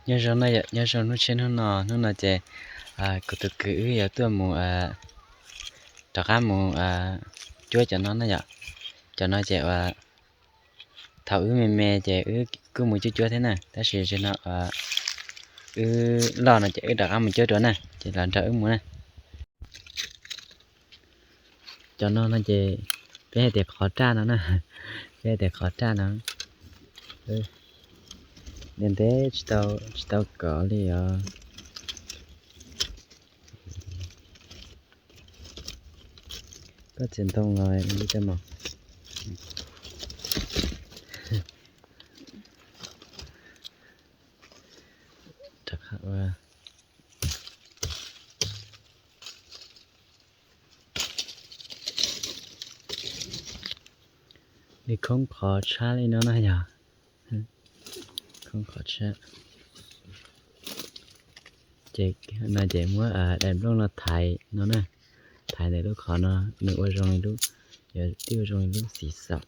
Nyob zoo na yom, nyob zoo hnub tshiab hnub no, hnub no ces kuv tus kwv wb yuav tuaj mus rov qab mus cuab cov no na yom. Cov no ces uas thaum wb me me ces wb kuj mus cuab cuab thiab na, tab sis zaum no wb loj no ces wb rov qab mus cuab dua na, ces los nrog wb mus na. Cov no no ces peb hais tias qhov raj no na, peb hais tias qhov raj no. Ntev ntev tsis tau kov li os. Koj txiav ntoo los li coj mus. Rov qab ua li khoob qhov tshab li no na yog. Khoob qhov tshab. Ces no ces muab daim nplooj no thaiv no na, thaiv ntawm lub qhov no, nws ua zoo li lub, yuav tib ua zoo li lub xim xaum.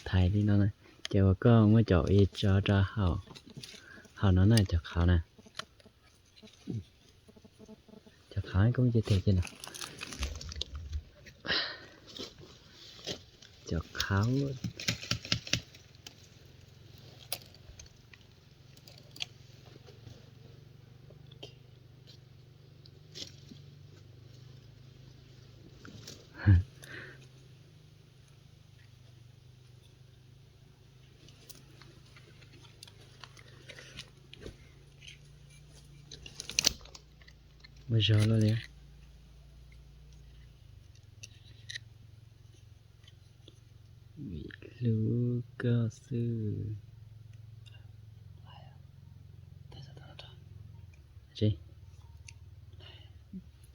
Thaiv li no na, ces uas koj muab cov ib tso rau hauv, hauv no na, cov qhauv na. Cov qhauv koj muab cia teg kiag no. Cov qhauv. Ua zog luaj li. Vim hlub koj xwb.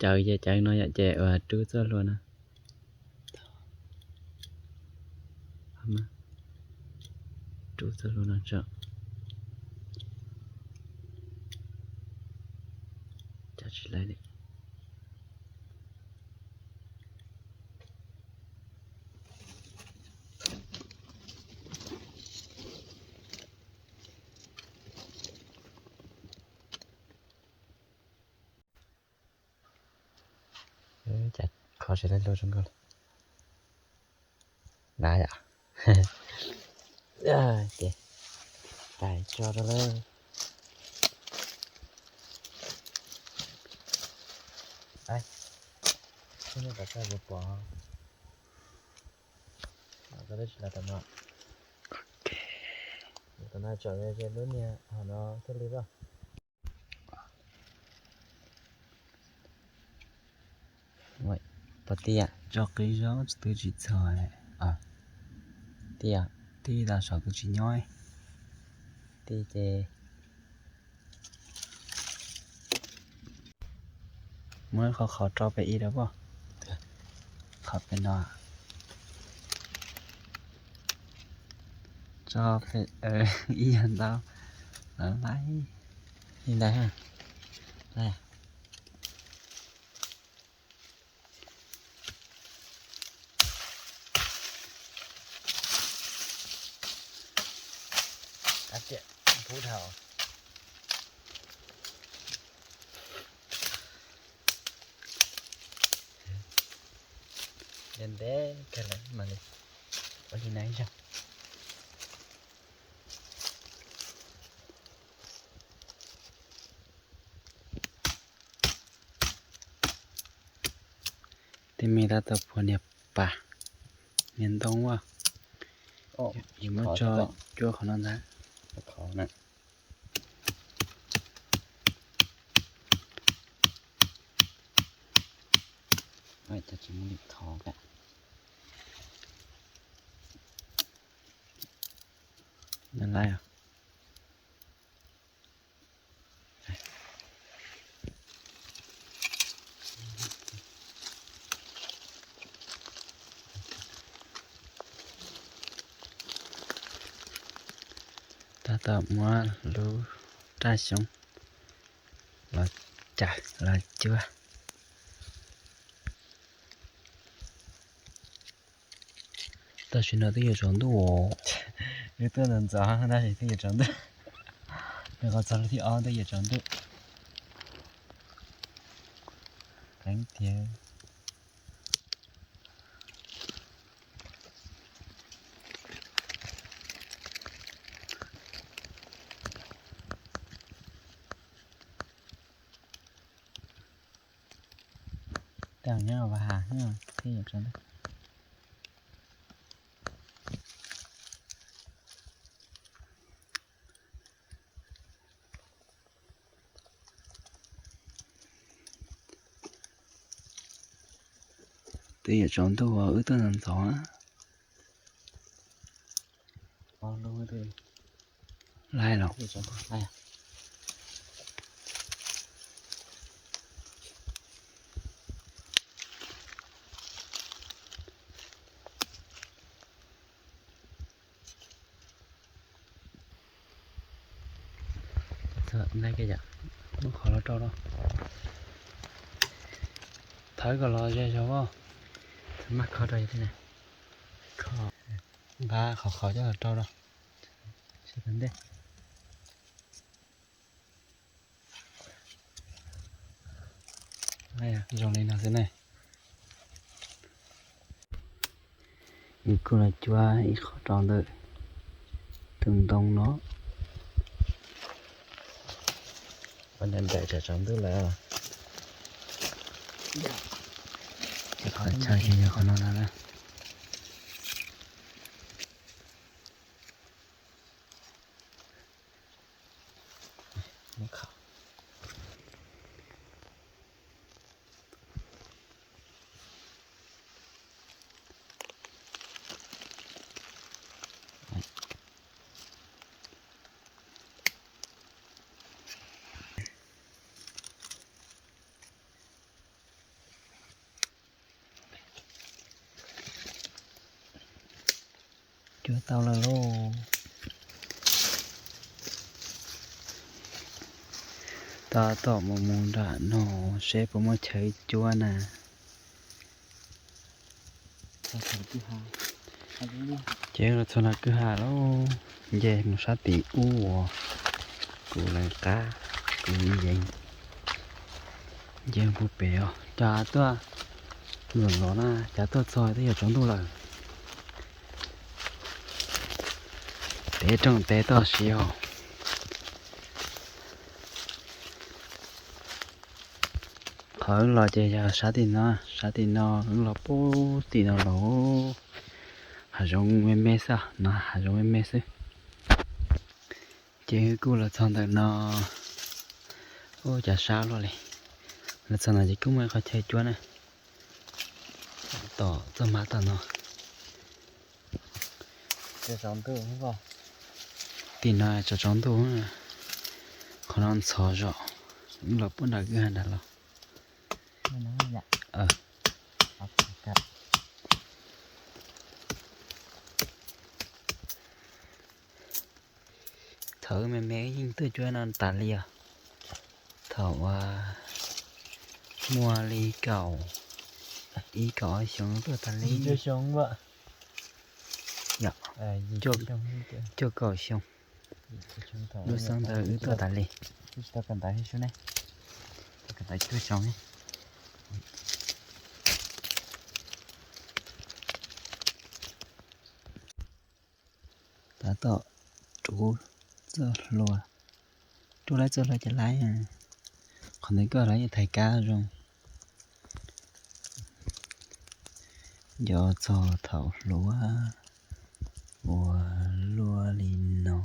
Cawv ces cawv no yom, ces uas rub txoj hlua no. Rub txoj hlua no tso. Cov tsis laib li. Cas kho tsis laib hlua zoo nkauj li. Na yom. Ces tais tso rau lawm. Ais, nej pom tau puas pom? Koj twb tsis los tom no. Tom no tsom ze lub niag hauv no thiaj li loj. Pom tiag, tso qis zog twb tsis txog. Tiag, tij tau saum twb tsis nyob. Tij ces muab qhov qhov rau pem ib rau pom. Qhov pem no. Tso pem ib yam ntau. Lawv laib li ntawd. Ab tiag, pub dhau. Ntev ntev kawg lawm mam li ua li no ib zaug. Tej me tab tom puag niag pas, niag ntoo as. Yus muab tso cuab qhov no ntag. Tsis muaj li thov kav. Tab tom muab lub raj xyoob los cawm los cuab. Tam sim no twb yuav tsaus ntuj. Wb tuaj ntxov ntxov tab sis twb yuav tsaus ntuj. Nws qhov txog lub thib ob twb yuav tsaus ntuj. Qeeb tiag. Tau nyob Vaj Has thiab yuav tsaus ntuj. Twb yuav tsaus ntuj wb tuaj ntxov ntxov. Lais los. Qhov los rau no. Thawb kom los ze zog os. Maj kho rau thiab na. Nqa qhov qhov coj los rau rau. Sawv daws ntej. Zoo li no xwb ne. Nws kuj los cuab ib qho rau ntawm tus ntoo no. Ua ntawm ntawm tsam tsaus ntuj lawm. Qhov chaw ces yog qhov no no na. Cuab tau lawm lauj. Tab tom mus mus nram no seb puas muaj chaw cuab na. Ces los txog nram kwj ha lauj, nce mus sab tim ub uas kuv lawv qab, kuv yees. Nce mus pem os, cas tuaj nlom nlom na, cas tuaj txog twb yuav tsaus ntuj lawm. Peb rooj teb toj siab os. Qhov wb los ces yog sab tim no, sab tim no wb los puag tim no los hav zoov me me xwb, no hav zoov me me xwb. Ces wb kuj los txog ntawm no, ub cas sab luaj li. Los txog no ces kuj muaj ib qho chaw cuab na. Tom txoj hmab tom no. Tim no tsaus tsaus ntuj, qhov no ntxhov zog, wb los puag nram kwj ha nrad los. Thaum me me yeej tuaj cuab no tas li os. Thaum uas muaj li kaum ib kaum ob xyoo tuaj tas li. Yog, cuaj kaum xyoo. Lub xyoo ntawd wb tuaj tas li. Tab tom rub txoj hlua, rub laib txoj hlua ces laib, qhov ntawd koj laib yeej thaiv kab zoo. Nco txog thaum hluas ua luaj li no.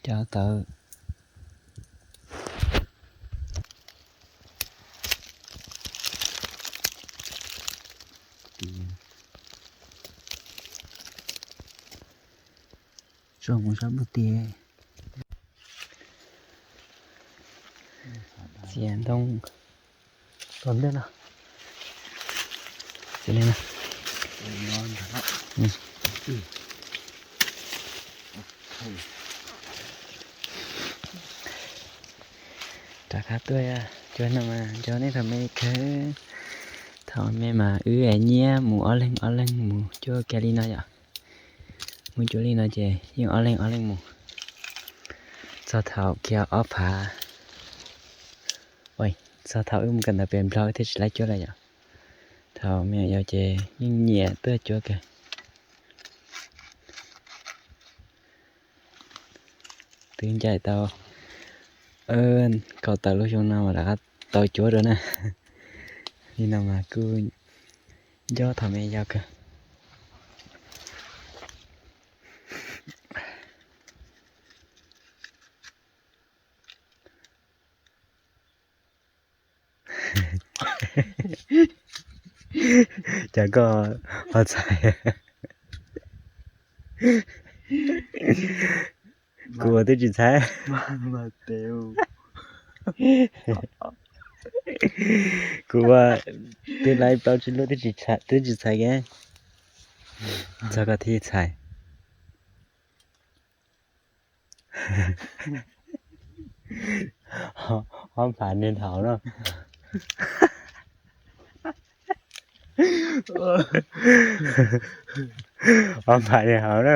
Cov tawv. Tso mus sab npus tiag. Txiav ntoo tom ntej no. Txiav li no. Rov qab tuaj, cua no mas nco nej thaum me li kawg. Thaum me mas wb nyiam mus ob leeg ob leeg mus cuab kiag li no yom. Mus cuab li no ces yeej ob leeg ob leeg mus. Txog thaum kiag ob phav, txog thaum wb mus kawm ntawv pem Nplog wb thiaj tsis laib cuab lawm yom. Thaum me nyuam yaus ces yeej nyiam tuaj cuab kawg. Twb ncaim tau kaum tawm lub xyoo no mas rov qab tau cuab dua na. Li no mas kuj nco thaum me yau kawg. Cas koj ho txhais? Kuv ua twb tsis txhais. Kuv ua twb laib plaub tsib lub twb tsis txhais, twb tsis txhais ke. Txog koj thiaj txhais. Ob phav niag hauv na. Ob phav niag hauv na.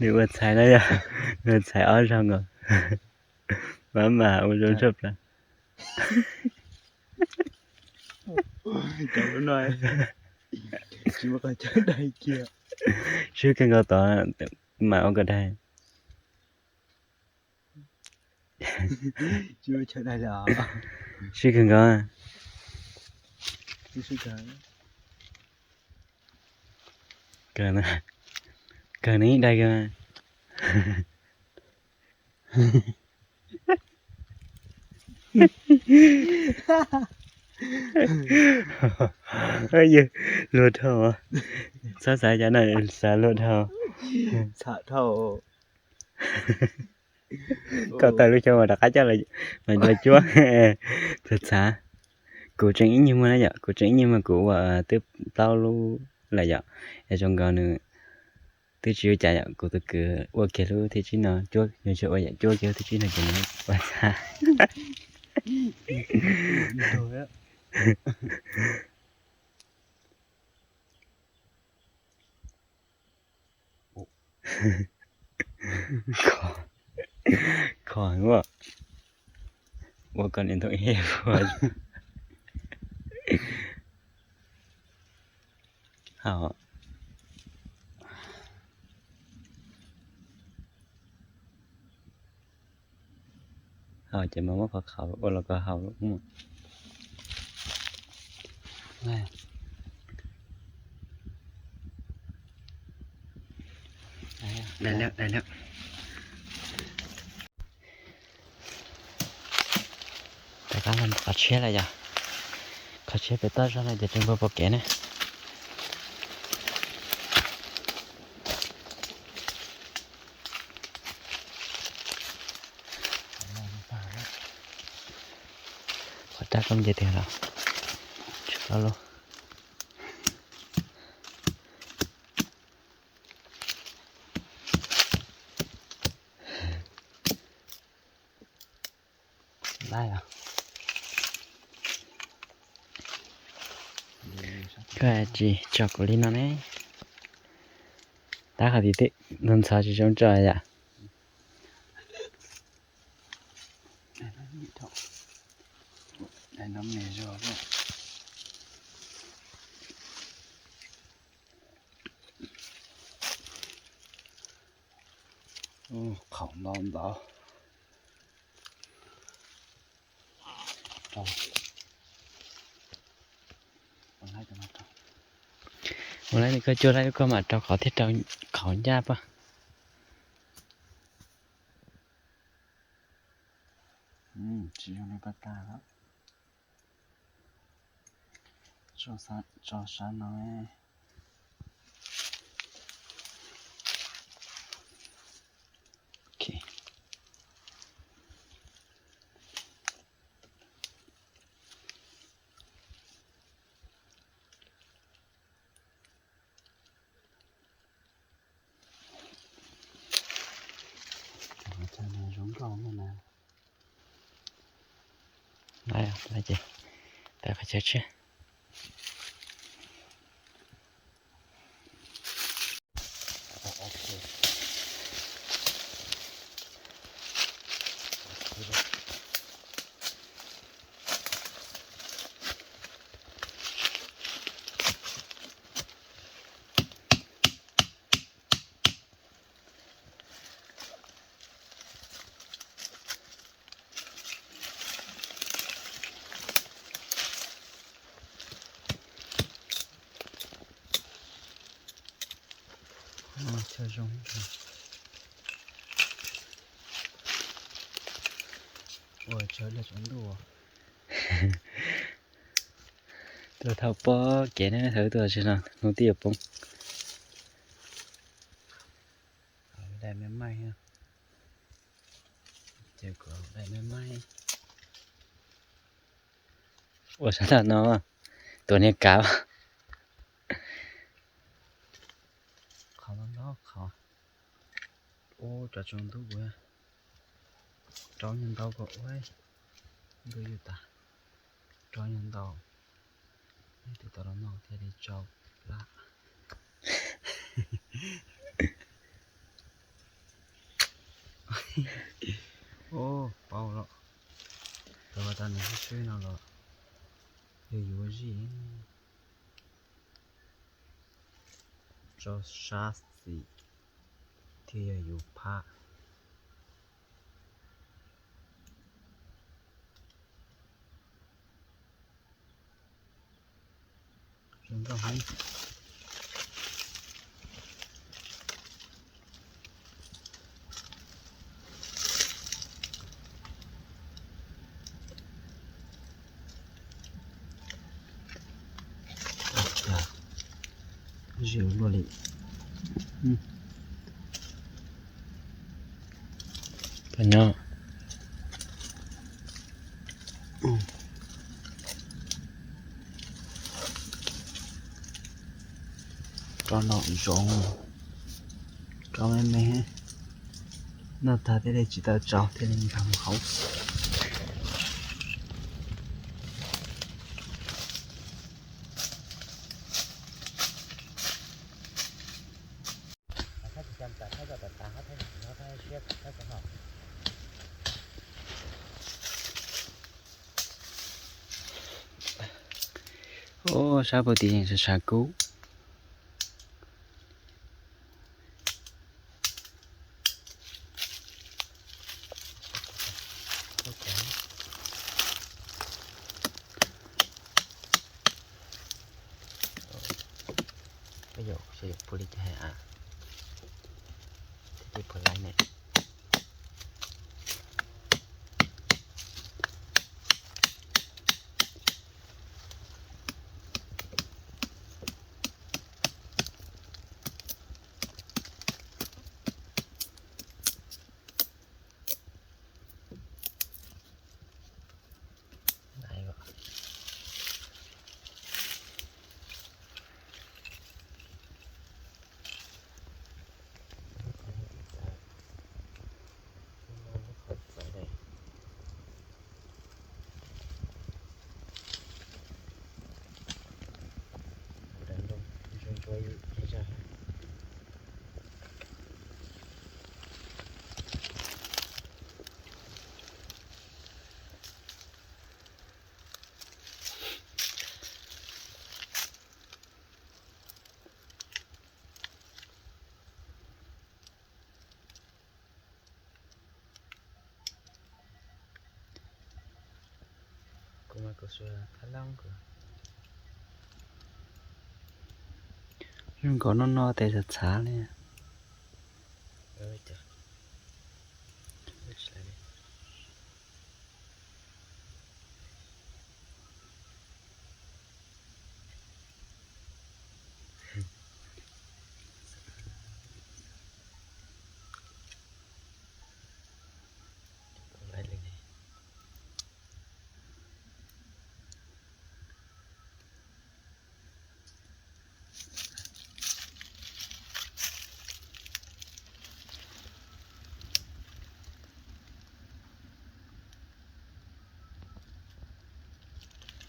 Nws ua txhais na yog, nws txhais ob zaug nkaus. Maj mam ua zoo tshaj plaws. Swb kawg nkaus tod mam ua kom daig. Swb kawg nkaus. Kawg nws ib daig kawg. Yog luag dhau, txhob xav cov no, xav luag dhau. Kaum tawm lub xyoo mas rov qab coj los cuab. Txav txav. Kuv tseem ib nyuag muag na yom, kuv tseem ib nyuag muag, kuv ua twb plaub lub lawm yom. Es zoo nkaus nws twb tsis ua cas yom, kuv tus kwv ua kiag lub thib tsib no cuab, nws tsuas ua yam cuab kiag lub thib tsib no ces nws ua txhais. Kho, kho ua, ua kom niam ntxoov ib hua. Hau, hau ces mas muab qhov qhaum ua los kom hau. Daig lawm, daig lawm. Rov qab los qhov tshiab lawm yom. Qhov tshiab pem toj zog no ces tseem npog pom kev ne. Qhov rab koj nce tiag los? Tshuav plaub lub. Koj tsis tso kuv li no ne. Tab qhov tim tej ntxhov tsis zoo tso yom. Qhaum ntau ntau. Ua li koj cuab laib koj mam rau qhov thiab rau qhov ncaj pab. Tsis zoo li pab tag lawm. Tso sab no. Ok. Ces tawm qhov chaw tshiab. Chaw zoo. Ua chaw laj tsaus ntuj. Tuaj thaum pob kev ne, thaum tuaj tsis no hnub twb yuav poob. Dai me maij, ces kuv dai me maij. Ua sab tag no, tuav niag kav. Qhov no no qhov. Ua rau tsaus ntuj, rau nyuag ntau kom ua ntuj yus tas, rau nyuag ntau. Tus tau los no thiaj li tsau laj. Ua paub los, tau tau nws xwb no los yog yuav zij, tso sab xis thiaj yog yus phaj. Zoo nkauj heev. Zim luaj li. Nyob rau no zoo, rau me me, noj tag thiaj li tsis tau tsau thiaj li nkag mus hauv. Ua sab puag tim yeej tshav kub. Ej yam, xyov yog puav li cas hais a, thiaj li puav laib ne. Kuv mas kuv xav thab lab kuv. Zoo nkauj no no tes txhav txhav li.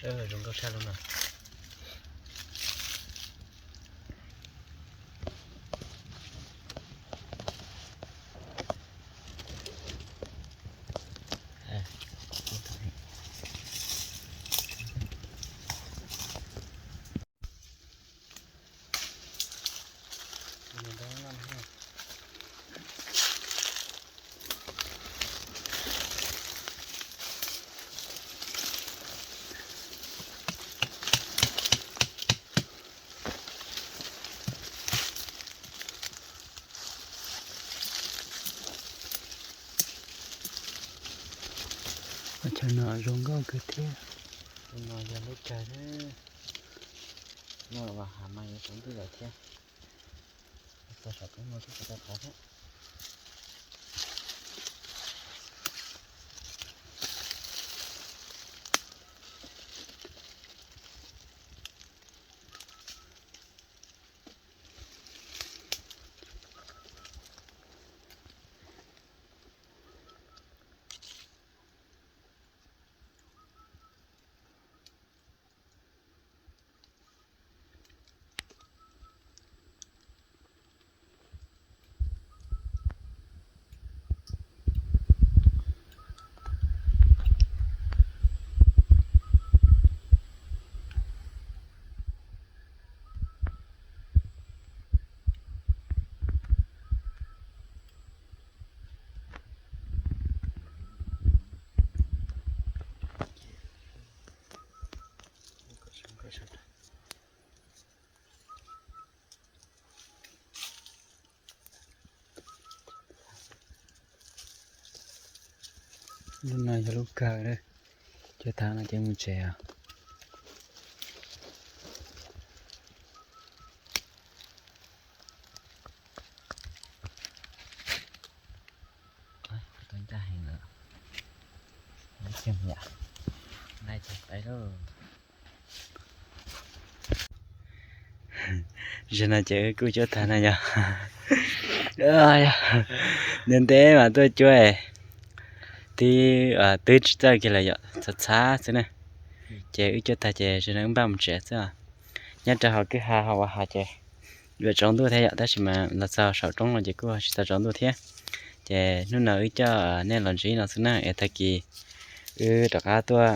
Zoo nkauj tshaj lub no. Qhov chaw no zoo nkauj kawg thiab. Tus no yog lub kawg thiab. Noj los hav mas yuav tsaus ntuj lawm thiab. Txog saum roob no twb tsis tau qhov thiab. Lub no yog lub kawg, cuab tag no ces mus tsev os. Zaum no ces wb kuj cuab tag no yog, ntev ntev mas tuaj cuab, twb, twb tsis txawj kiag lawm yom, txhav txhav xwb na. Ces wb cuab tag ces zaum no wb npaj mus tsev xwb. Nyob rau hauv kwj ha hauv ua hav ces yuav tsaus ntuj thiab yom, tab sis mas los txog saum roob no ces kuj tsis tau tsaus ntuj thiab. Ces hnub no wb coj nej los ntsib no xwb na, es tag kis wb rov qab tuaj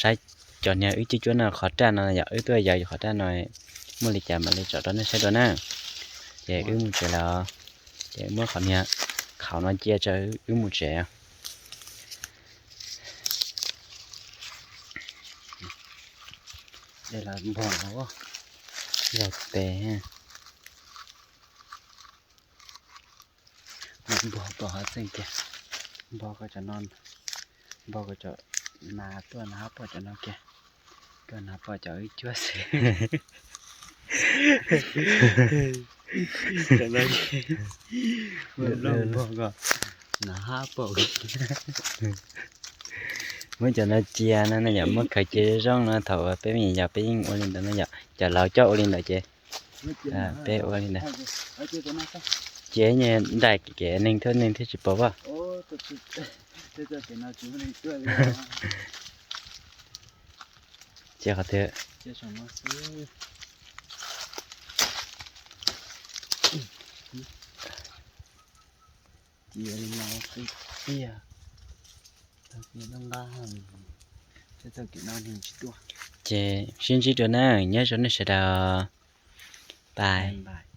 saib cov niag wb cuab cuab no qhov raj no yom, wb tuaj yaws qhov raj no muaj li cas mam li tsom rau nej saib dua na. Ces wb mus tsev lawm, ces muab qhov niag qhaum no cia tso wb mus tsev. Npog pem, npog pom qhov txeej kiag, npog kom cov no, npog kom cov nas tuaj nas hab pom cov no kiag, koj nas pom cov wb cuab xwb. Cov no, npog kom nas hab pom. Muab cov no cia no na yom, muab khaws cia zoo no, thaum peb me nyuam yaus peb yeej ua li ntawd na yom, cov laus coj ua li ntawd ces peb ua li ntawd. Cia nyias nraim kev neeg thiab neeg thiaj tsis pom as. Cia qhov twg? Cia li no xwb tiag. Tag kis noj nqab, tag kis no neeg tsis tuaj. Ces sib ntsib dua na, nyob zoo nej sawv daws. Bye.